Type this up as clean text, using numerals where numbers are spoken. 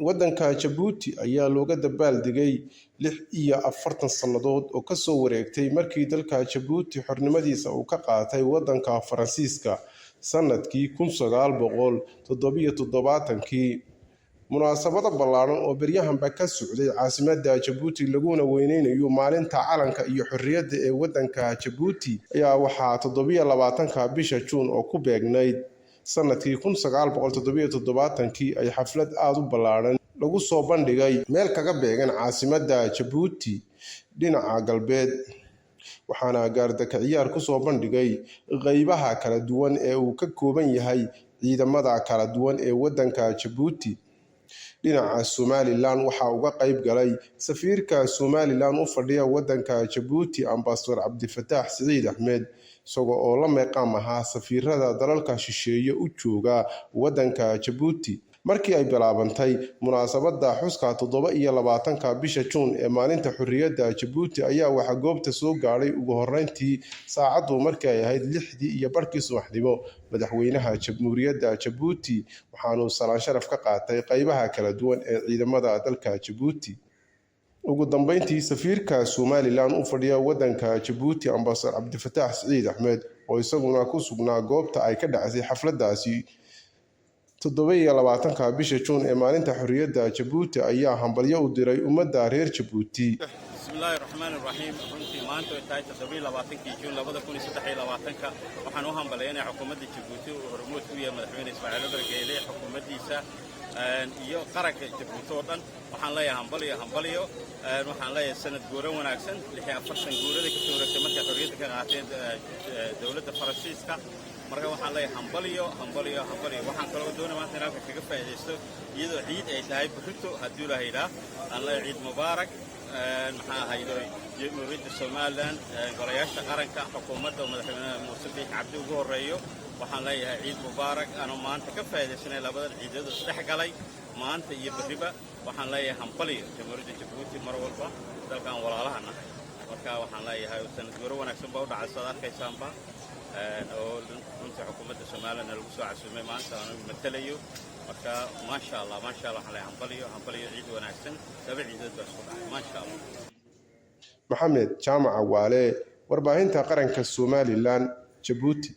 Waddanka Jabuuti ayaa looga dabaaldegay 46 sannadood oo kasoo wareegtay markii dalka Jabuuti xornimadiisa uu ka qaatay waddanka Faransiiska sanadkii 1977-kii. Munaasabado ballaaran oo beryahanba ka socday caasimadda Jabuuti, laguna weyneynayo maalinta calanka iyo xorriyadda ee waddanka Jabuuti, ayaa waxaa 27-ka bisha Juun oo ku beegnayd sanadkii 1977-kii ay xaflad aada u ballaaran lagu soo bandhigay meel kaga beegan caasimadda Jabuuti dhinaca galbeed, waxaana gaardaka ciyaar kusoo bandhigay qeybaha kala duwan ee uu ka kooban yahay ciidamada kala duwan ee waddanka Jabuuti. Dhinaca Somalilan waxaa uga qayb galay safiirka Somalilan u fadhiya waddanka Jabuuti, Ambasador Cabdifataax Siciid Axmed, isagoo oo la meeqaam ahaa safiirada dalalka shisheeye u jooga waddanka Jabuuti. Markii ay bilaabantay munaasabada xuska 27-ka bisha Juun ee maalinta xorriyadda Jabuuti ayaa waxaa goobta soo gaadhay ugu horeyntii saacaddu markii ay ahayd 6:30 subaxnimo madaxweynaha Jamhuuriyadda Jabuuti, waxaanuu salaan sharaf ka qaatay qeybaha kala duwan ee ciidamada dalka Jabuuti. Ugu dambeyntii, safiirka Somalilan u fadhiya waddanka Jabuuti, Ambasador Cabdifataax Siciid Axmed, oo isaguna ku sugnaa goobta ay ka dhacsay xafladaasi 27-ka bisha Juun ee maalinta xorriyadda Jabuuti, ayaa hambalyo u diray ummadda reer Jabuuti. Bismillahi raxmaan raxiim. Runtii maanta ay tahay 27-kii Juun 2023-ka, waxaan u hambalyaynaya xukuumadda Jabuuti uu hormuud ku yahay madaxweyne Ismaaciil Cumar Geele, xukuumaddiisa iyo qaranka Jabuuti oo dhan. Waxaan leeyahay hambalyo, hambalyo. Waxaan leeyahay sanad guuran wanaagsan, 46 guurada ka soo wareegtay markay xorriyadda ka qaateen dowladda Faransiiska. Marka waxaan leeyahay hambalyo, hambalyo, hambalyo. Waxaan kaloo doonaya maanta in halka kaga faa'iidaysto, iyadoo ciid ay tahay berrito haddii la yidhaah, aan leeyahay ciid mubaarak. Maxaa ahaydo, Jamhuuriyadda Somalilan, golayaasha qaranka, xukuumadda oo madaxweyne Muuse Biix Cabdi ugu horreeyo, waxaan leeyahay ciid mubaarak. Anoo maanta ka faa'iidaysanay labadan ciidood isdhex galay, maanta iyo berriba, waxaan leeyahay hambalyo Jamhuuriyadda Jabuuti mar walba, dalkan walaalaha nahay. Marka waxaan leeyahay sanad guuro wanaagsan baa u dhacay, saad arkaysaanba, oo runtii xukuumadda Somalilan lagu soo casuumay maanta anugu matalayo. Marka maasha Allah, maasha Allah, waxaan leeyahay hambalyo, hambalyo, ciid wanaagsan. Laba ciidood baa isku dhacay, maasha Allah. Maxamed Jaamac Waale, warbaahinta qaranka Somalilan, Jabuuti.